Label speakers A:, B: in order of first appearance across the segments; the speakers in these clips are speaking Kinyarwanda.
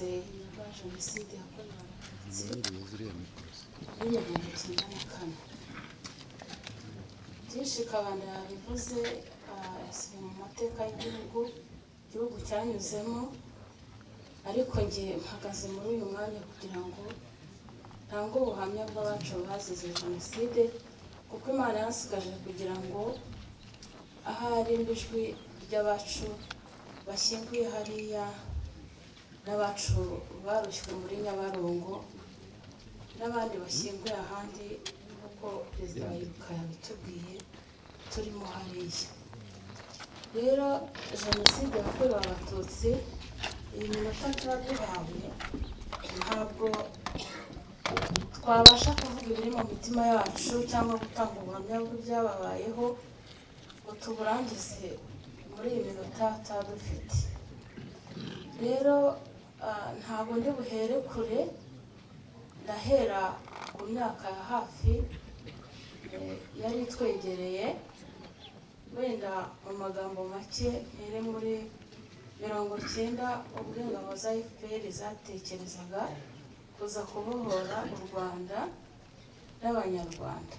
A: Abarokotse ba Jenoside yakorewe Abatutsi muri 94. Byinshi Kabanda yabivuze, yasubiye mu mateka y'igihugu, igihugu cyanyuzemo, ariko njye mpagaze muri uyu mwanya kugira ngo ntange ubuhamya bw'abacu bazize Jenoside, kuko Imana yansigaje kugira ngo ahari ijwi ry'abacu bashyinguye hariya n'abacu barushywe muri Nyabarongo n'abandi bashyinguye ahandi, nk'uko Perezida wa Ibuka yabitubwiye, turimo hariya. Rero Jenoside yakorewe Abatutsi, iyi minota tuba duhawe ntabwo twabasha kuvuga ibiri mu mitima yacu cyangwa gutanga ubuhamya bw'ibyababayeho ngo tuburangize muri iyi minota tuba dufite. Rero ntabwo ndi buhere kure, ndahera ku myaka ya hafi yari itwegereye. Wenda mu magambo make mpere muri 90, ubwo ingabo za FPR zatekerezaga kuza kubohora u Rwanda n'Abanyarwanda.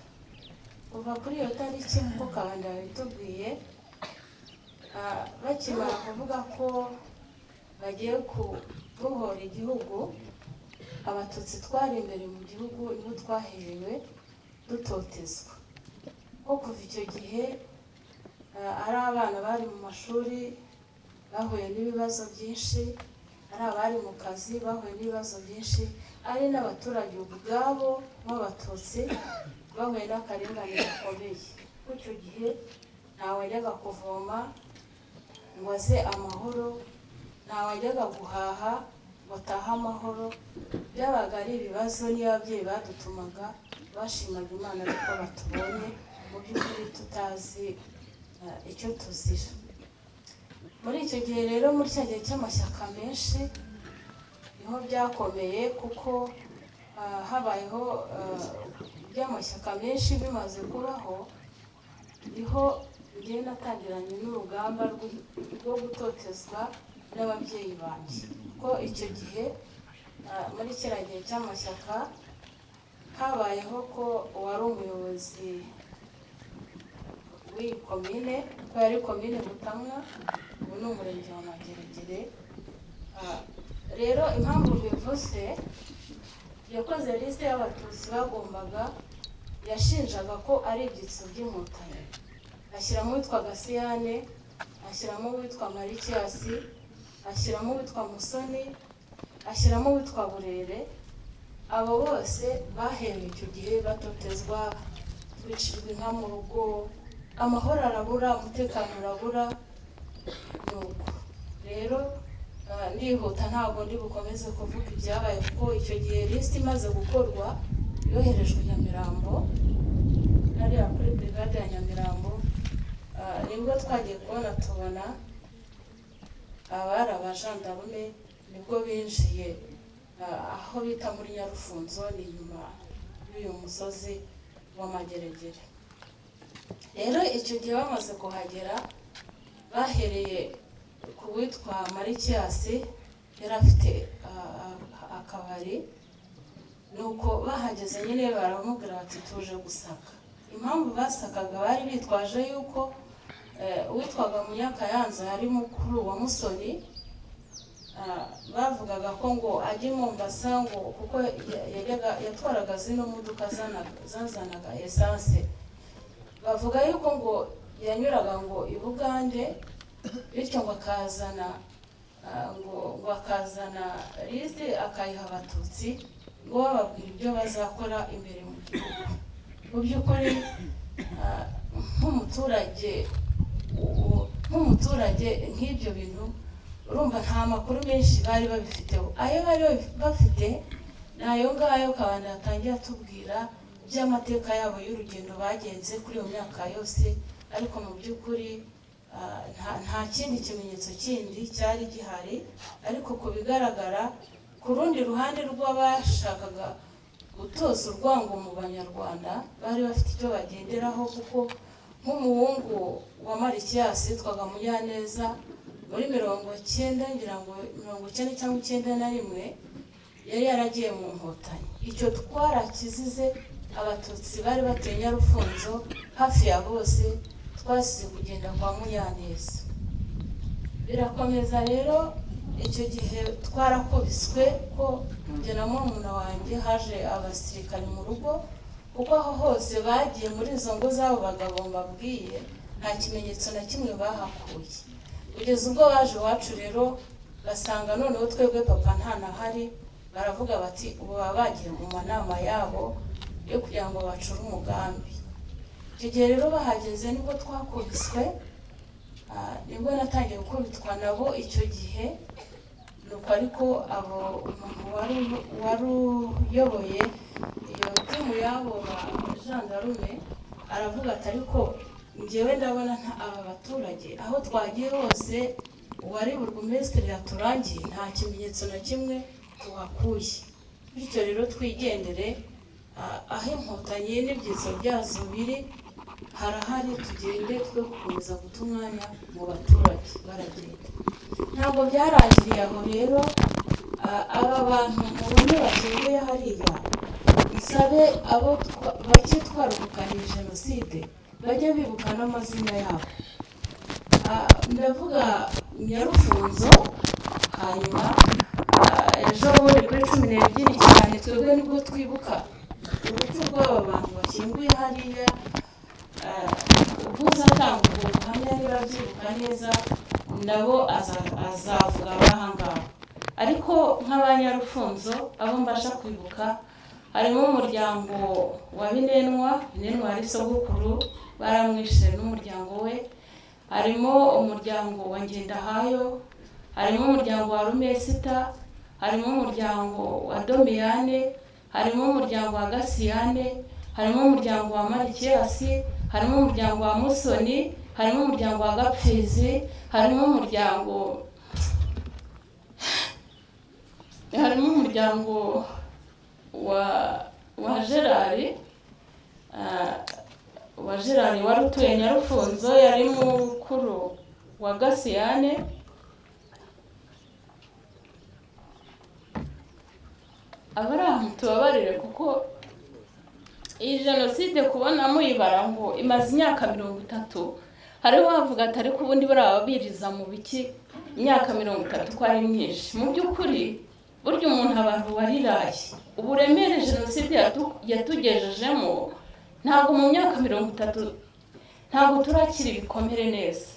A: Kuva kuri iyo tariki, nk'uko Kabanda yabitubwiye, bakimara kuvuga ko bagiye kubohora igihugu, Abatutsi twari imbere mu gihugu niho twaherewe dutotezwa, ko kuva icyo gihe ari abana bari mu mashuri bahuye n'ibibazo byinshi, ari abari mu kazi bahuye n'ibibazo byinshi, ari n'abaturage ubwabo b'Abatutsi bahuye n'akarengane gakomeye, kuko icyo gihe ntawajyaga kuvoma ngo aze amahoro, ntawajyaga guhaha ngo atahe amahoro. Byabaga ari ibibazo. Niyo ababyeyi badutumaga, bashimaga Imana ariko batubonye mu by'ukuri tutazi icyo tuzira. Muri icyo gihe rero, muri cya gihe cy'amashyaka menshi, niho byakomeye, kuko habayeho by'amashyaka menshi. Bimaze kubaho niho njyewe natangiranye n'urugamba rwo gutotezwa n'ababyeyi banjye, kuko icyo gihe muri kiriya gihe cy'amashyaka habayeho ko uwari umuyobozi w'iyi komine, ko yari Komine Butamwa, ubu ni umurenge wa Mageregere. Rero impamvu mbivuze, yakoze lisite y'Abatutsi bagombaga, yashinjaga ko ari ibyitso by'Inkotanyi, ashyiramo uwitwa Gasiyane, ashyiramo uwitwa Marikiyasi, ashyiramo uwitwa Musoni, ashyiramo uwitwa Burere. Abo bose baherewe icyo gihe batotezwa, twicirwa inka mu rugo, amahoro arabura, umutekano urabura. Nuko rero ndihuta, ntabwo ndi bukomeze kuvuga ibyabaye, kuko icyo gihe lisiti imaze gukorwa yoherejwe i Nyamirambo, hariya kuri brigade ya Nyamirambo. Nibwo twagiye kubona tubona abari abajandarume nibwo binjiye aho bita muri Nyarufunzo, ni inyuma y'uyu musozi wa Mageregere. Rero icyo gihe bamaze kuhagera, bahereye ku witwa Marikiyasi, yari afite akabari. Nuko bahageze nyine baramubwira bati: "Tuje gusaka." Impamvu basakaga, bari bitwaje yuko uwitwaga Munyakayanza yari mukuru wa Musoni. Bavugaga ko ngo ajya i Mombasa, ngo kuko yajyaga yatwaraga zino modoka zazanaga essence. Bavuga yuko ngo yanyuraga ngo i Bugande, bityo ngo akazana ngo akazana lisite akayiha Abatutsi, ngo bababwira ibyo bazakora imbere mu gihugu. Mu by'ukuri nk'umuturage nk'ibyo bintu urumva nta makuru menshi bari babifiteho. Ayo bari bafite ni ayo ngayo Kabanda yatangiye atubwira by'amateka yabo y'urugendo bagenze kuri iyo myaka yose, ariko mu by'ukuri nta kindi kimenyetso kindi cyari gihari. Ariko ku bigaragara, ku rundi ruhande rw'abashakaga gutoza urwango mu Banyarwanda, bari bafite icyo bagenderaho, kuko nk'umuhungu wa Marikiyasi witwaga Munyaneza. Muri 90, ngira ngo 90 cyangwa 91, yari yaragiye mu Nkotanyi. Icyo twarakizize. Abatutsi bari batuye Nyarufunzo hafi ya bose twasize kugenda kwa Munyaneza. Birakomeza rero, icyo gihe twarakubiswe ko njye na murumuna wanjye haje abasirikare mu rugo, kuko aho hose bagiye muri izo ngo z'abo bagabo mbabwiye nta kimenyetso na kimwe bahakuye. Kugeza ubwo baje iwacu rero, basanga noneho twebwe papa ntanahari, baravuga bati ubu baba bagiye mu manama yabo yo kugira ngo bacure umugambi. Icyo gihe rero bahageze nibwo twakubiswe, nibwo natangiye gukubitwa nabo icyo gihe. Nuko ariko abo umuntu wari uyoboye iyo team y'abo ba jandarume aravuga ati: "Ariko njyewe ndabona nta aba baturage aho twagiye hose uwari burugumesitiri yaturangiye nta kimenyetso na kimwe tuhakuye, bityo rero twigendere, aho Inkotanyi n'ibyitso byazo biri harahari, tugende twe gukomeza guta umwanya mu baturage." Baragenda. Ntabwo byarangiriye aho rero. Aba bantu mubona bashyinguye hariya, nsabe abo bake twarokokanye jenoside bajye bibuka n'amazina yabo. Ndavuga Nyarufunzo, hanyuma ejo bundi kuri 12 cyane twebwe nibwo twibuka urupfu rw'aba bantu bashyinguye hariya. Ubwo uzatanga ubwo buhamya niba abyibuka neza nabo azavuga abaha ngaha. Ariko nk'abanyarufunzo abo mbasha kwibuka harimo umuryango wa Binenwa. Binenwa yari sogokuru, baramwishe n'umuryango we. Harimo umuryango wa Ngendahayo, harimo umuryango wa Rumesita, harimo umuryango wa Domiyane, harimo umuryango wa Gasiyane, harimo umuryango wa Marikiyasi, harimo umuryango wa Musoni, harimo umuryango wa Gapfizi, harimo umuryango wa Gerard, wa Gerard wari utuye Nyarufunzo, yari mukuru wa Gasiyane. Abari ahantu tubabarire, kuko iyi jenoside kubona muyibara ngo imaze imyaka 30, hariho bavuga ati: "Ariko ubundi buriya biriza mu biki imyaka 30 ko ari myinshi?" Mu by'ukuri burya umuntu abantu wariraye uburemere jenoside yatugejejemo, ntabwo mu myaka 30 ntabwo turakira ibikomere neza.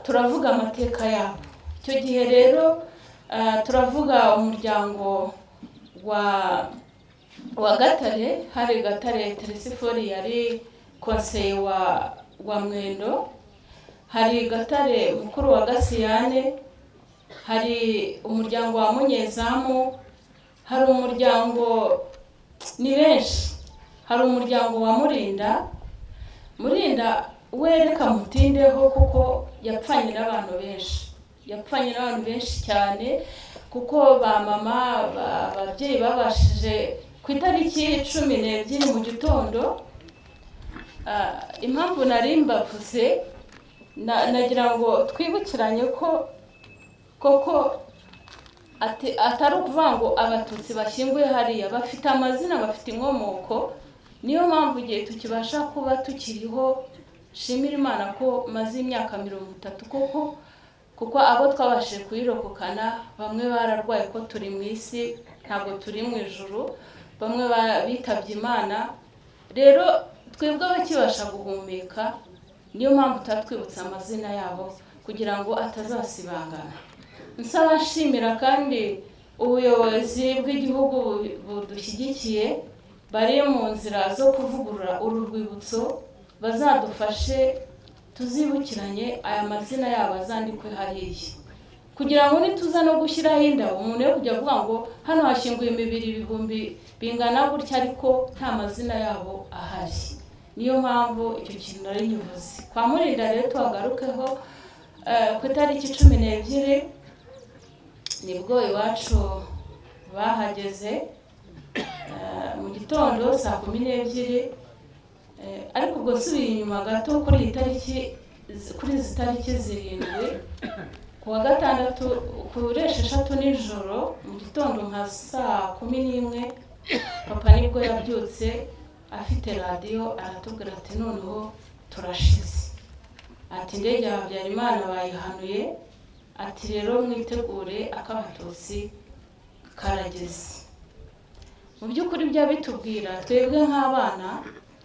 A: Turavuga amateka yabo. Icyo gihe rero turavuga umuryango wa Gatare. Hari Gatare Teresifori yari konseye wa Mwendo, hari Gatare mukuru wa Gasiyane, hari umuryango wa Munyezamu, hari umuryango, ni benshi, hari umuryango wa Murinda. Murinda we reka mutindeho kuko yapfanye n'abantu benshi, yapfanye n'abantu benshi cyane, kuko ba mama, ababyeyi babashije ku itariki 12 mu gitondo. Impamvu nari mbavuze nagira ngo twibukiranye ko koko atari ukuvuga ngo Abatutsi bashyinguye hariya bafite amazina, bafite inkomoko. Niyo mpamvu igihe tukibasha kuba tukiriho, nshimira Imana ko maze imyaka 30 koko, kuko abo twabashije kuyirokokana bamwe bararwaye, ko turi mu isi ntabwo turi mu ijuru, bamwe bitabye Imana. Rero twebwe abakibasha guhumeka, niyo mpamvu tuba twibutsa amazina yabo kugira ngo atazasibangana. Nsaba nshimira kandi ubuyobozi bw'igihugu budushyigikiye, bari mu nzira zo kuvugurura uru rwibutso, bazadufashe tuzibukiranye aya mazina yabo azandikwe hariya, kugira ngo nituza no gushyiraho indabo umuntu yo kujya avuga ngo hano hashyinguye imibiri ibihumbi bingana gutya ariko nta mazina yabo ahari. Niyo mpamvu icyo kintu nari nkivuze. Kwa Murinda rero tuhagarukeho, ku itariki 12 nibwo iwacu bahageze, mu gitondo saa 12. Ariko ubwo nsubiye inyuma gato kuri iyi tariki. Kuri izi tariki 7, ku wa gatandatu, kuri 6 nijoro, mu gitondo nka saa 11, papa nibwo yabyutse afite radiyo, aratubwira ati: "Noneho turashize," ati: "Indege ya Habyarimana bayihanuye," ati: "Rero mwitegure, ak'Abatutsi karageze." Mu by'ukuri bya bitubwira, twebwe nk'abana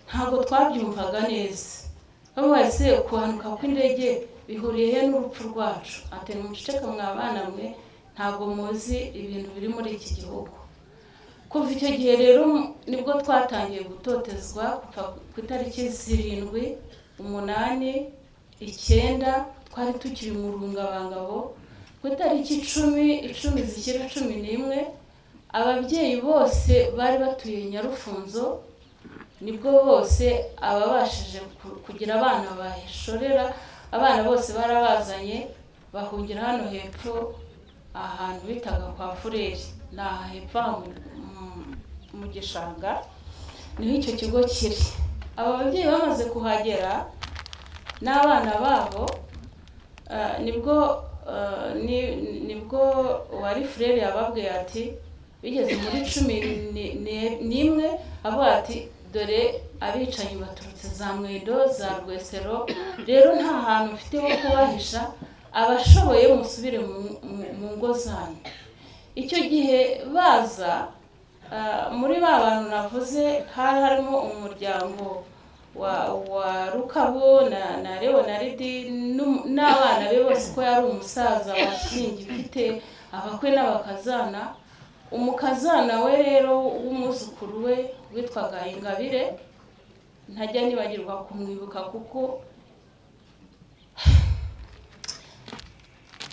A: ntabwo twabyumvaga neza. Bamubaye se kuhanuka kw'indege bihuriye he n'urupfu rwacu? Ati: "Nimuceceke mwa bana mwe, ntabwo muzi ibintu biri muri iki gihugu." Kuva icyo gihe rero nibwo twatangiye gutotezwa. Kuva ku itariki 7, 8, 9, twari tukiri mu rungabangabo. Ku itariki 10, 10 zishyira 11, ababyeyi bose bari batuye Nyarufunzo, nibwo bose ababashije kugira abana bahishorera, abana bose barabazanye, bahungira hano hepfo, ahantu bitaga kwa Fureri, ni aha hepfo aha mu gishanga, niho icyo kigo kiri. Aba babyeyi bamaze kuhagera n'abana babo, nibwo uwari fureri yababwiye ati, bigeze muri 11, avuga ati: "Dore abicanyi baturutse za Mwendo, za Rwesero, rero nta hantu mfite ho kubahisha, abashoboye musubire mu ngo zanyu." Icyo gihe baza, muri ba bantu navuze, hari harimo umuryango wa Rukabu na Leonaridi n'abana be bose, ko yari umusaza washyingiye ufite abakwe n'abakazana. Umukazana we rero w'umwuzukuru we witwaga Ingabire, ntajya nibagirwa kumwibuka kuko